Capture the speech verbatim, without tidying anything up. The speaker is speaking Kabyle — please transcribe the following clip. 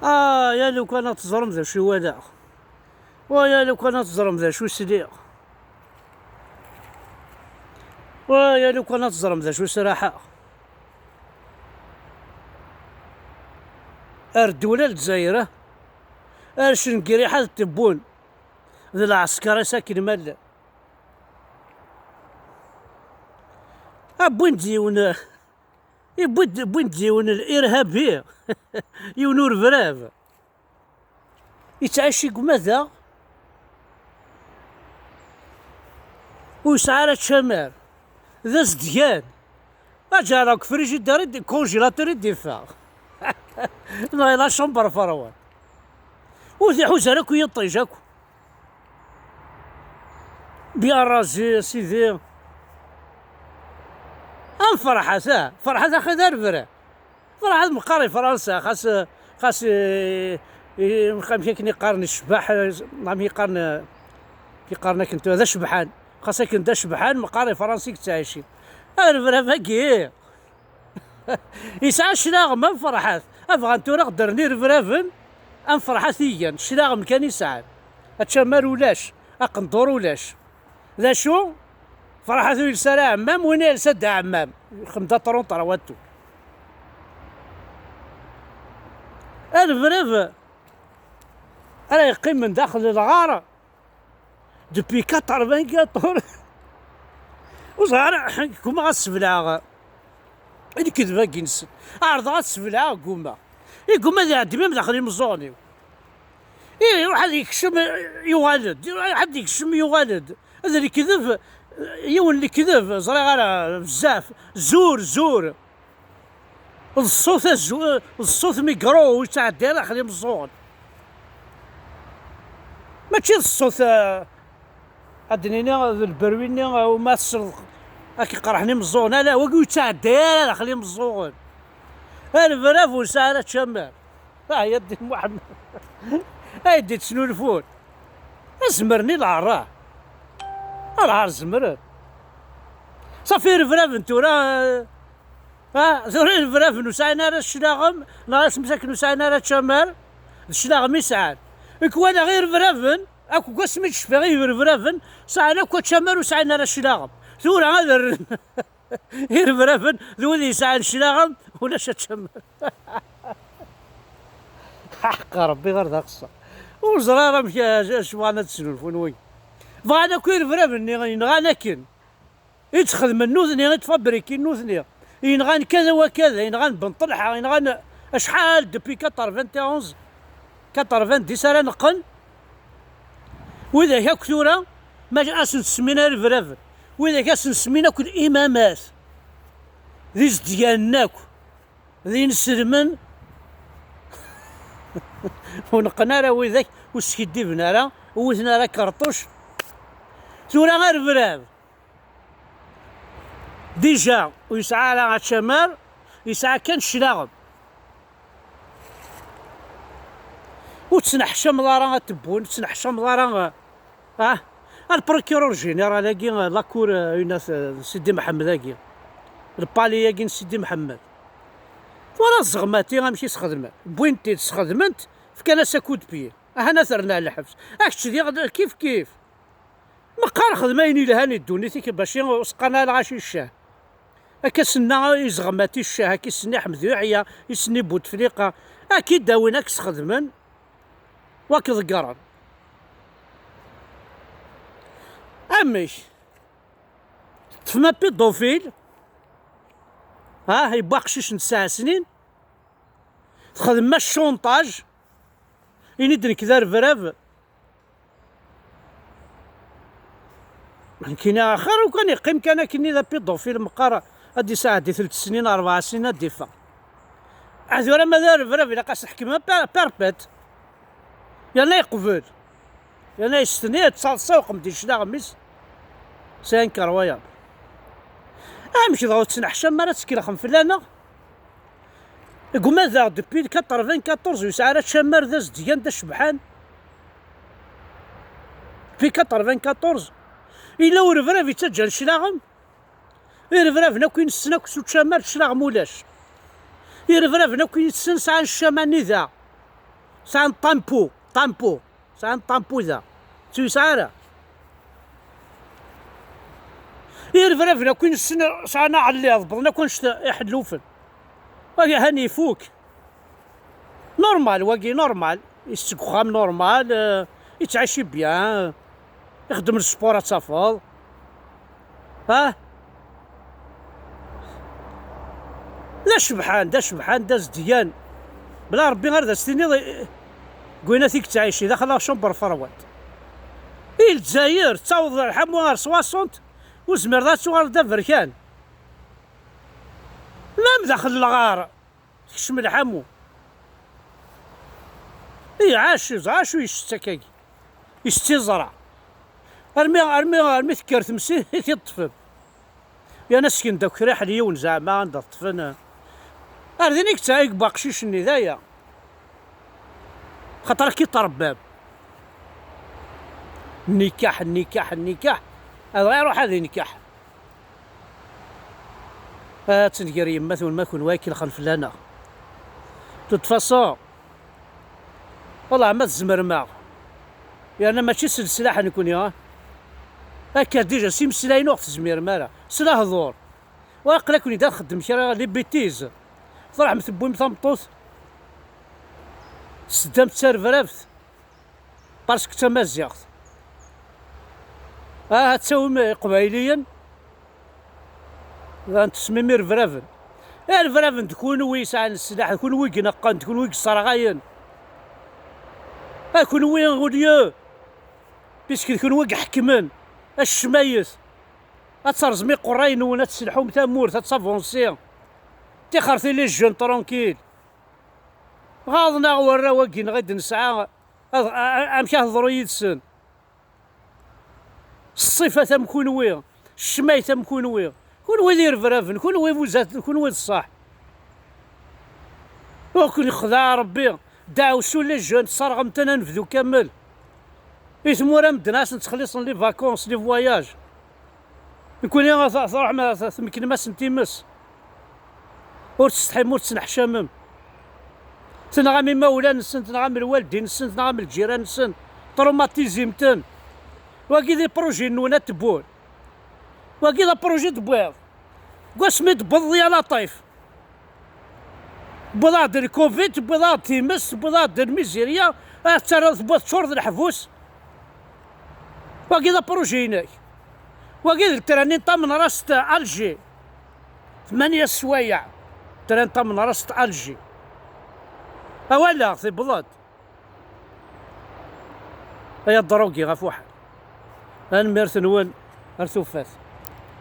Ah, ya lukan ad teẓrem d acu i walaɣ. Wa ya lukan ad teẓrem d acu i sliɣ. Wa ya lukan ad teẓrem d acu i sraḥeɣ. Ar ddula Lezzayer, ar Cengiriḥa d Tebun, d lɛesker-is akken ma llan. A wwin-d yiwen, Iwwi-d, wwin-d yiwen irhabi, yiwen urebrab. Yettɛici deg umadaɣ, ur yesɛi ara tcamar, d azedgan. Aǧara deg frijider i d-, congélateur i d-iffeɣ. Neɣ la chambre froide. Ur t-iḥuza ara akk yiṭij akk. Bien rasé, sidi. Am Ferḥat, ah, Ferḥat axi d arebra. Ferḥat meqqar i Fransa, xas, xas, eh, eh, amek akken i qqaren icbeḥ, eh, amek i qqaren, eh, i qqaren akken tura d acebḥan. Xas akken d acebḥan, meqqar i Fransa i yettɛici. Arebra bagi. Yesɛa cclaɣem am Ferḥat. A bɣan tura ɣ-ddren irebraben am Ferḥat i gan. Cclaɣem kan i sɛan. Ačamar ulac, aqendur ulac. D acu? Ferḥat ur yelsa ara aɛemmam, win yelsa-d aɛemmam. Yexdem-d aṭrunṭer a wattu. Arebrab ara yeqqimen daxel lɣar. Depuis quatre-vingt-quatorze. Ur ẓriɣ ara, ggumaɣ ad sbelɛeɣ. I lekdeb-agi-nsen. Ɛerḍeɣ ad sbelɛeɣ, ggumaɣ. Igguma ad iɛeddim am daxel imeẓẓuɣen-iw. I, iruḥ ad yekcem, yuɣal-d. Iruḥ ad yekcem, yuɣal-d. D lekdeb, yiwen lekdeb, ẓriɣ ara bezzaf. Zur, zur. D ṣṣut azu-, d ṣṣut micro ur yettɛeddi ara daxel imeẓẓuɣen. Mačči d ṣṣut, eh, ad d-nini d lberwi-nni, eh, uma tesleḍ ad k-qerḥen imeẓẓuɣen. Ala, wagi ur yettɛeddi ara daxel imeẓẓuɣen. Arebrab ur yesɛi ara tcamar. Ah, ya ddin Muḥemmed. Ay d-ittnulfun. Zemren i leɛra. Leɛra zemren. Safi irebraben tura, eh, ah, tura irebraben ur sɛin ara cclaɣem, neɣ asmi akken ur sɛin ara tcamar, d cclaɣem i sɛan. Nekk walaɣ irebraben, akk deg wasmi d-cfiɣ i irebraben, sɛan akk tcamar ur sɛin ara cclaɣem. Tura ad rren. Irebraben d wid yesɛan cclaɣem, ulac ačamar. Ḥeqqa Rebbi ɣer d aqeṣṣer. Ur ẓriɣ ara amek, acu bɣan ad snulfun wagi. Bɣan akk irebraben-nni yenɣan akken. I d-xedmen nutni, i d-fabrikin nutni. Yenɣan kada wa kada, yenɣan Ben Ṭelḥa, yenɣan acḥal depuis quatre-vingt-onze, quatre-vingt-dix ara neqqen. Widak akk tura, ma ad sen-semmin irebraben, widak ad sen-semmin akk d imamat, d izedganen akk, d inselmen, ur neqqen ara widak, ur skiddiben ara, ur witen ara karṭuc. Tura arebrab, déjà, ur yesɛi ara ačamar, yesɛa kan cclaɣem. Ur ttneḥcameḍ ara a Tebboune, ur ttneḥcameḍ ara, ah, ah, le procureur général-agi, la cour, euh, une, euh, Sidi Mḥemmed-agi, le palais-agi n Sidi Mḥemmed. Twalaḍ ẓeɣmati amek i sxedmen? Wwin-t-id, sxedmen-t, fkan-as un coup de pied. Ahan ad t-rren ar lḥebs. A kečč diɣ kif kif. Meqqar xdem ayen ilhan i ddunit-ik, bac i useqqan ara lɣaci ccah. Akka s-nna izeɣmati ccah, akka i s-nni Ḥmed Yuḥya, i s-nni Butefliqa, akka i d-awin, akka s-xedmen, wa k-ḍeggren. Amek? Teṭṭfem apidufil, ha, yewwa aqcic n tesɛa snin, txedmem-as cunṭaj, ini-d nekk d arebrab. Nekkini axir ukan yeqqim kan akkenni d apidufil meqqar ad d-isɛeddi telt snin, rebɛa snin ad d-iffeɣ. Ahat tura ma d arebrab ilaq ad s-ḥekmen per-, perpète. Yerna yeqbel. Yerna yestenni ad taḍsa uqem-d iclaɣem-is. C'est incroyable. Amek dɣa ur tettneḥcam ara ttkellxem fell-aneɣ? Gma daɣ depuis quatre-vingt-quatorze ur yesɛi ara tcamar d azedgan d acebḥan. Depuis quatre-vingt-quatorze. Yella urebrab yettaǧǧan cclaɣem? Irebraben akk i nessen akk s ucamar cclaɣem ulac. Irebraben akk i nessen sɛan ccama-nni da. Sɛan ṭampu, ṭampu. Sɛan ṭampu da. Ur yesɛi ara. Irebraben akk i nessen sɛan aɛelliḍ, wwḍen akk annect iḥellufen. Wagi han ifuk. Normal, wagi normal. Isett deg uxxam normal, eh, yettɛici bien, ixeddem le sport ad tafeḍ. Ha? D acebḥan, d acebḥan, d azedgan. Bla Rebbi ar d as-tiniḍ, eh, deg wayen i yettɛici, daxel la chambre froide. I Lezzayer, tettaweḍ lḥamu ar soixante, ur zmireḍ ad tuɣaleḍ d aberkan. Même daxel lɣar, tekcem lḥamu. Iɛac, iɛac u yectett akkagi. Yectett iẓra. Armi, armi, armi tekker tmes i t-iṭṭfen. Yerna sken-d akk kra ḥel yiwen zeɛma anda ṭṭfen. Ar din i yettɛegg aqcic-nni, d aya. Xaṭer akka i tṛebbam. Nnikaḥ, nnikaḥ, nnikaḥ. Ad iṛuḥ ad inkaḥ. Ad tenger yemma-twen ma kunwi ay kelxen fell-aneɣ. De toute façon, wallah ma tzemrem-aɣ. Yerna mačči s leslaḥ nekni, ha? Akka déjà s imeslayen ur ɣ-tezmirem ara. S lehdur. Wa aql-aken-id ad txeddem kra les bêtises. Tṛuḥem tewwim tameṭṭut. Tseddam-tt d tarebrabt. Parce que d tamaziɣt. Ah, ad tawim iqbayliyen. Ad tesmim irebraben. Irebraben d kunwi yesɛan sslaḥ, d kunwi i ineqqen, d kunwi i yesserɣayen. A kunwi, au lieu, puisque d kunwi i iḥekmen, a ccmayet, ad terẓem iqerray-nwen, ad tesselḥum tamurt, ad tavansi. Tixret i les jeunes tranquille. Ɣaḍen-aɣ warraw-agi-nneɣ i d-nesɛa, ad, a, a, amek ad hedṛu yid-sen. Ṣṣifat am kunwi, ccmayt am kunwi, kunwi d irebraben, kunwi d ibuzaten, kunwi d ṣṣeḥ. Ur ken-ixdeɛ Rebbi, dɛewsu les jeunes, tesserɣem-ten anebdu kamel. I tmura medden ad asen-ttxelliṣen les vacances, les voyages. Nekni, a, t-, tṛuḥem, a, t-, tmeknem-asen times. Ur tsetḥim, ur tettneḥcamem. Tenɣam imawlan-nsen, tenɣam lwaldin-nsen, tenɣam lǧiran-nsen, traumatisem-ten. Wagi d les projets-nwen ad tewwim. Wagi d les projets tewwiḍ. Deg wasmi d-tewweḍ ya Laṭif. Tewwiḍ-aɣ-d le covid, tewwiḍ-aɣ-d times, tewwiḍ-aɣ-d lmizirya, ad terreḍ tewwiḍ teččureḍ leḥbus. Wagi d les projets-inek. Wagi d letran n tamenrast Alger. Tmanya sswayeɛ, letran n tamenrast Alger. Awal-aɣ, tewweḍ-d. Ay adṛugi ɣef uḥal. Tanemmirt-nwen, ar tufat.